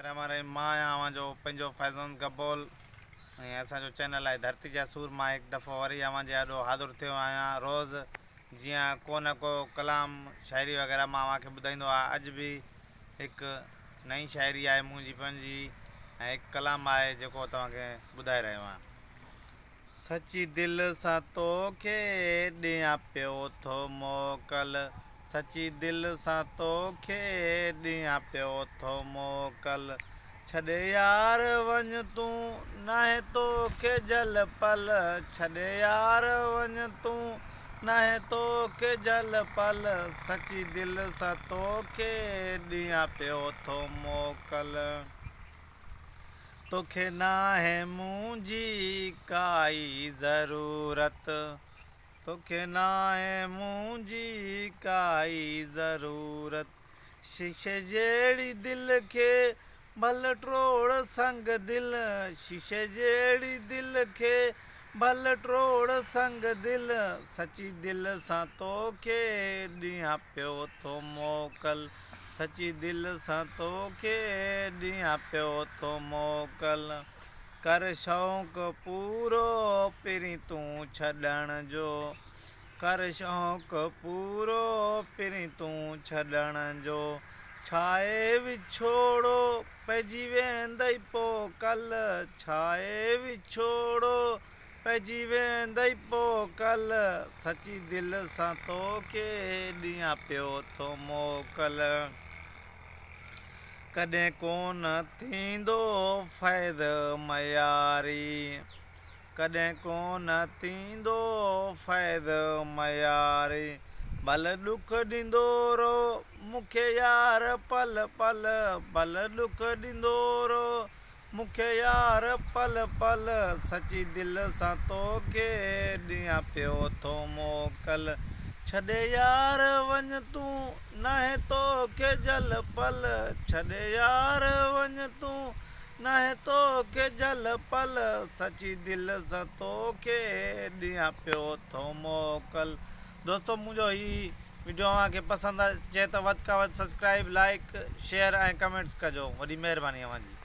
الرحمان الرحيم مان آهيان اوهان جو پنهنجو فيضان گبول ۽ اسان جو چينل آهي ڌرتي جا سور مان هڪ دفعو وري اوهان جي آڏو حاضر ٿيو آهيان روز جيئن ڪو نه ڪو ڪلام شاعري وغيره مان اوهان کي ٻڌائيندو آهيان اڄ به هڪ نئين شاعري آهي منهنجي پنهنجي ۽ هڪ ڪلام آهي جيڪو توهان کي ٻڌائي رهيو آهيان. سچي دل سان توکي ڏيان پيو ٿو موڪل سچي دل سان توکي ڏيان پيو ٿو موڪل ڇڏي يار وڃ تون ناهي توکي جهل پل ڇڏي يار وڃ تون ناهي توکي جهل پل سچي دل سان توکي ڏيان پيو ٿو موڪل. توکي ناهي منهنجي ڪائي ضرورت توکي ناهي منهنجي ڪائي ضرورت شيشي جهڙي دل کي ڀل ٽوڙ سنگ دل شيشي جهڙي دل کي ڀل ٽوڙ سنگ دل سچي دل سان توکي ڏيان پيو ٿو موڪل. سچي دل سان توکي ڏيان پيو ٿو موڪل ڪر شوق پورو پرين تون ڇڏڻ جو ڪر شوق پورو پرين تون ڇڏڻ جو ڇاهي وڇوڙو پئجي ويندئي پو ڪل ڇاهي وڇوڙو پئجي ويندئي پو ڪل، سچي دل سان توکي ڏيان پيو ٿو موڪل. ڪڏهن ڪونه ٿيندو فيض مياري، ڪڏهن ڪونه ٿيندو فيض مياري. ڀل ڏک ڏيندو رهو مون کي يار پل پل، ڀل ڏک ڏيندو رهو مون کي يار پل پل سچي دل سان توکي ڏيان پيو ٿو موڪل ڇڏي يار وڃ تون ناهي توکي جل پل ڇڏي يار وڃ تون ناهي توکي جل پل سچي دل سان توکي ڏيان پيو ٿو موڪل دوستو منهنجو هي وڊيو اوهان کي پسند اچي ته وڌ کان وڌ سبسڪرائب لائيڪ شيئر ۽ ڪمينٽس ڪجو وڏي مهرباني اوهان جي.